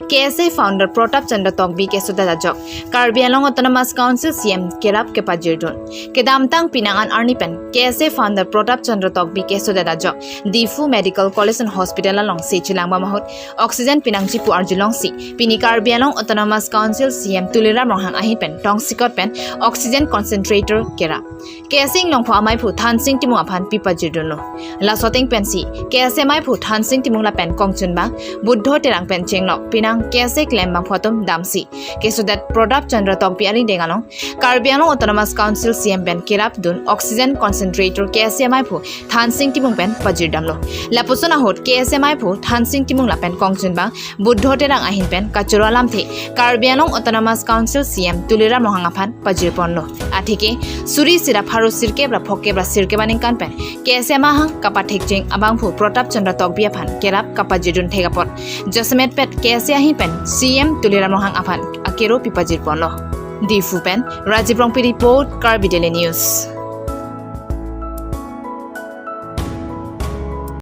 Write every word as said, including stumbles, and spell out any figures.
K S A founder Pratap Chandra Tokbi kesodet ajok Karbi Anglong Autonomous Council C M kerap kepajirdun. Kedamtang pinang an arni pen K S A founder Pratap Chandra Tokbi kesodet ajok Diphu Medical College and Hospital alongsi chelang bom ahut oxygen pinangji pu arjulongsi pini Karbi Anglong Autonomous Council C M Tuliram Ronghang ahin pen tongsekot pen oxygen concentrator kerap K S A Inglongpho amaiphu Thansing Timung aphan pipajirdunlo. Laso ateng pensi K S A amaiphu Thansing Timung lapen kongchunbang Buddho Terang pen chenglok pinang K S A klembangphu atum damsi kesodet Pratap Chandra Tokbi alideng along Karbi Anglong Autonomous Council C M pen kerapdun oxygen concentrator K S A amaiphu Thansing Timung pen pajirdamlo. Lapuson ahut K S A amaiphu Thansing Timung lapen kongchunbang Buddho Terang ahin pen kachoro alamthe Karbi Anglong Autonomous Council C M Tuliram Ronghang aphan pajirponlo. Atheke suri sira pharo sirkep ra phokep ra sirkep aningkan pen K S A amahang kapathekjeng abangphu Pratap Chandra Tokbi aphan kerap kapajirdun thek apot jasemet pet K S A ahin pen C M Tuliram Ronghang aphan akero pipajirponlo. Diphu pen Rajiv Rongpi report, Karbi Daily News.